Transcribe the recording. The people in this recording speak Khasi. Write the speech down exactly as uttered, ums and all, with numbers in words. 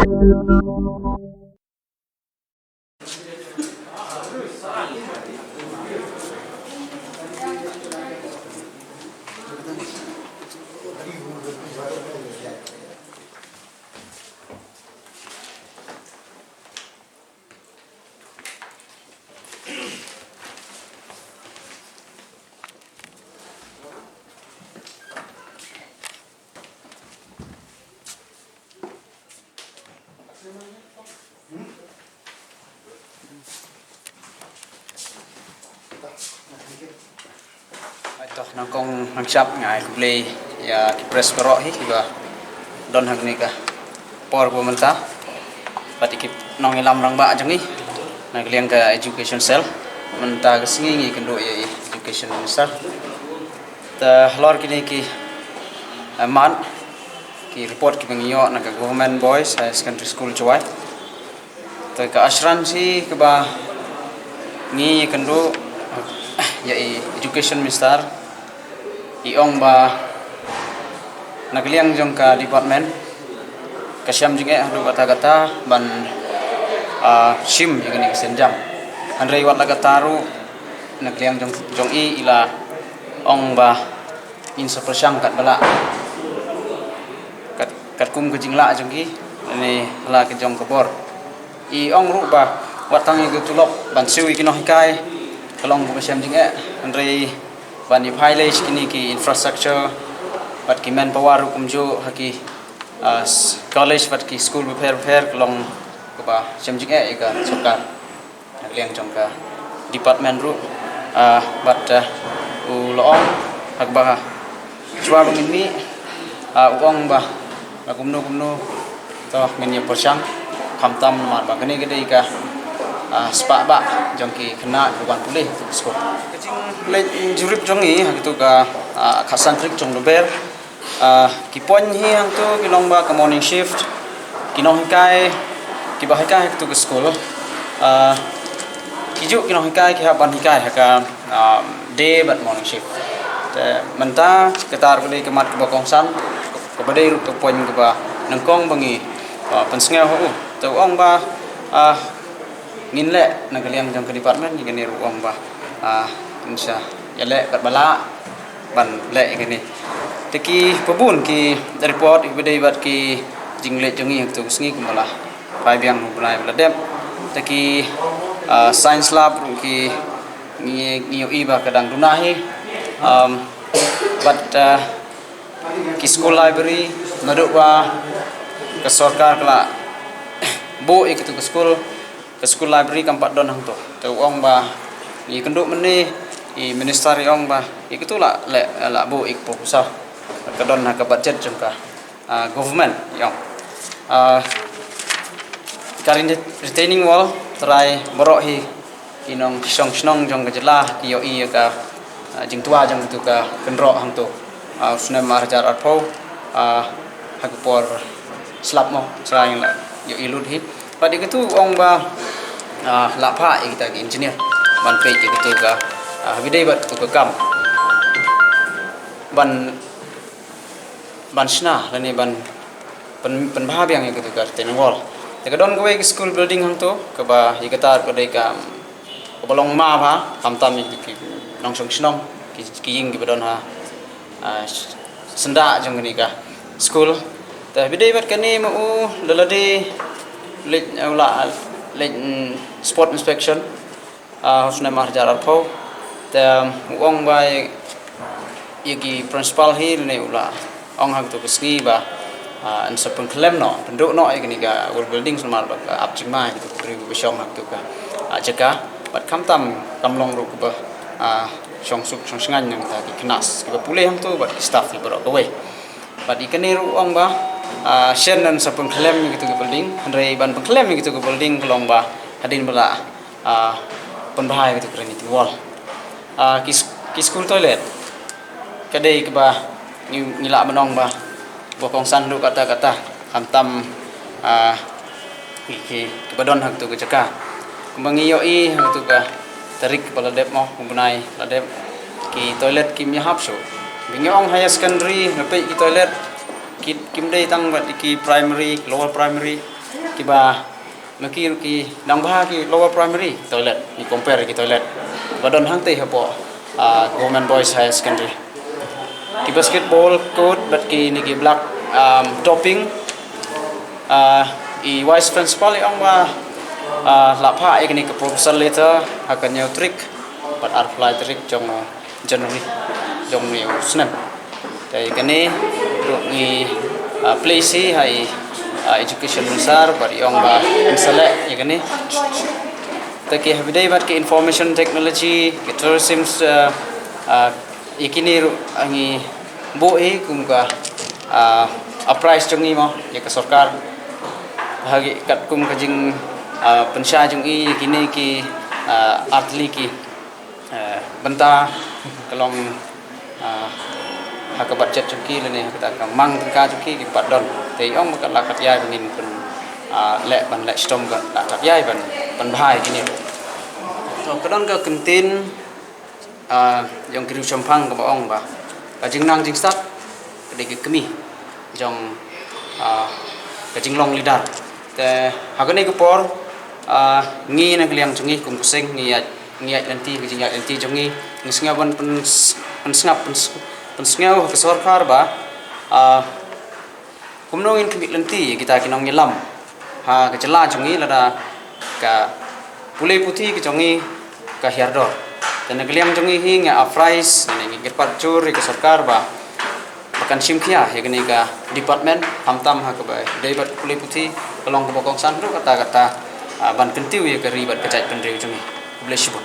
Ai toh, nangkong nangshap nga ai khublei ïa ki press baroh hi kiba don hangne ka por ba mynta. Bad ïa ki nongïalam rangbah jong ngi na ka liang ka education cell. Mynta ka sngi ngi kynduh ïa i education minister. Te halor kine ki, eh, mat, ki report kiba ngi ïoh na ka Government Boys Higher Secondary School Jowai. Te ka assurance hi kaba ngi ïakynduh ïa i education minister, i ong ba na ka liang jong ka department ka shem jingeh haduh katta katta ban, ah, shim ïa kane ka sienjam. Hynrei wat la katta ruh na ka liang jong, jong i, i la ong ba ngin sa pyrshang katba lah, kat, katkum ka jinglah jong ki, ne la ka jong ka bor. I ong ruh ba wat tang ïa ka tulop ban siew ïa ki nonghikai ka long kaba shem jingeh, hynrei ban ïa phai lei sha kine ki infrastructure bad ki manpower ruh kumjuh ha ki, ah, s-, college bad ki skul bapher bapher ka long kaba shem jingeh ïa ka sorkar. Na ka liang jong ka department ruh, ah, bad, ah, u la ong ha kaba shuwa ba ngin mih, ah, u ong ba la kumno kumno to ngin ïa pyrshang khamtam namar ba kane ka dei ka, ah, spah bah jong ki khynnah kiba wan pule ha ka skul. Ka jingleit jurip jong ngi ha katu ka, ah, khatsan tarik jong Lber. Ah, ki point hi hangtu ki long ba ka morning shift, ki nonghikai kiba hikai ha katu ka skul, ah, ki juh ki nonghikai ki hap ban hikai ha ka, ah, day bad morning shift. Te mynta kata ruh ka dei ka mat kaba kongsan, kaba dei ruh ka point kaba nyngkong ba ngi, ah, pynsngew ha u. Te u ong ba, ah, ngin leh na ka liang jong ka department, ïa kane ruh u ong ba, ah, ngin sa ïaleh katba lah ban leh ïa kane. Te kiba bun ki report kiba dei bad ki jingleit jong ngi ha katu ka sngi kumba la phai biang ha u bnai ba la dep. Te ki, ah, science lab ruh ki ngi, ngi ïohi ba ka dang duna hi. Um, bad, ah, ki school library naduh ba ka sorkar ka la buh ïa katu ka skul, ka school library kam pat don hangto. Te u ong ba ngi kynduh mynne, i minister i ong ba ïa katu la, la, la buh ïa ka proposal. Ka don ha ka budget jong ka, ah, government i ong. Ah, ka retaining wall, trai baroh hi ki nongshong shnong jong ka jylla ki ïohi ïa ka, ah, jingtwa jong katu ka kynroh hangto. Ah, u snem ar hajar arphew, ah, ha ka por slap mo, shrang la ïohi lut hi. Bad ïa katu u ong ba, ah, la phah ïa kita ki engineer ban peit ïa katu ka, ah, ha ba dei bad katu ka kam ban, ban shna lane ban pyn, pynbha biang ïa katu ka retaining wall. Te ka don kawei ka school building hangto kaba ïa kata ka dei ka, kaba long ma bha, khamtam ïa ki nongshong shnong, ki, ki ïing kiba don ha, ah, syndah jong kane ka school. Te ba dei bad kane ma u la lade leit, u la leit, mm, spot inspection, ah, ha u snem ar hajar arphew. Te u ong ba ïa ki principal hi lane u la ong ha katu ka sngi ba, ah, yn sa pynkhlem noh, pynduh noh ïa kane ka old building namar ba ka ap jingma ïa katu ka briew ba shong ha katu ka, ah, jaka. Bad khamtam kam long ruh kaba, ah, shong suk shong shngaiñ na ka bynta ki khynnah kiba pule hangto bad ki staff kiba baroh kawei. Bad ïa kane ruh u ong ba, ah, shen yn sa pynkhlem ïa katu ka building, hynrei ban pynkhlem ïa katu ka building ka long ba hadien ba la, ah, pynbha ïa katu ka retaining wall. Ah, ki s-, ki school toilet ka dei kaba ngi, ngi lah ban ong ba, ba kongsan haduh katta katta, khamtam, ah, ki, ki, kiba don ha katu ka jaka. Kumba ngi ïohi ha katu ka tarik ba la dep mo, u bnai la dep, ki toilet kim ïahap shuh. Ba ngi ong higher secondary, nga peit ki toilet, ki, kim dei tang bad ki primary, lower primary, Kiba, ma ki ruh ki dang bha ki lower primary toilet, ngi compare ki toilet ba don hangtei hapoh, ah, Government Boys Higher Secondary. Ki basketball court bad kine ki black, um, topping. Ah, i Vice Principal i ong ba, ah, la phah ïa kane ka proposal letter ha ka hynñiew tarik bad arphew lai tarik jong January jong une u snem. Te ïa kane ruh ngi, ah, place hi ha i, ah, Education Minister bad i ong ba yn sa leh ïa kane. Te ki ha ba dei bad ki information technology, ki tourism, ah, ah, ïa kine ruh, ah, ngi buh hi kum ka, ah, a prize jong ngi mo ïa ka sorkar. Ha ki katkum ka jing, ah, pynshai jong i ïa kine ki, ah, artylli ki, ah, bynta ka long, ah, ha ka budget jong ki lane ha kata ka mang tyngka jong ki ki pat don. Te i ong ba ka la kat ïai ba ngin pyn, ah, leh ban leh shitom ka la kat ïai ban, ban bha ïa kine. To ka don ka kyntien, ah, jong ki riew shemphang kaba ong ba ka jingnang jingstad ka dei ka kmie jong, ah, ka jinglong leader. Te ha kane ka por, ah, ngi na ka liang jong ngi kum ka seng ngi ïaid, ngi ïaid lynti, ka jingïaid lynti jong ngi ngi sngew ban pyns-, pynsngap, pyns-, pynsngew ha ka sorkar ba, ah, kumno ngin khmih lynti ïa kita ki nongïalam ha ka jylla jong ngi lada ka pule puthi ka jong ngi ka hiar dor. Te na ka liang jong ngi hi nga appraise ne ngi kyrpad jur ïa ka sorkar ba, ba kan shim khia ïa kane ka department, khamtam ha kaba dei bad pule puthi, ka long kaba kongsan ruh kata kata, ah, ban kyntiew ïa ka ri bad ka jaitbynriew jong ngi. Khublei shibun.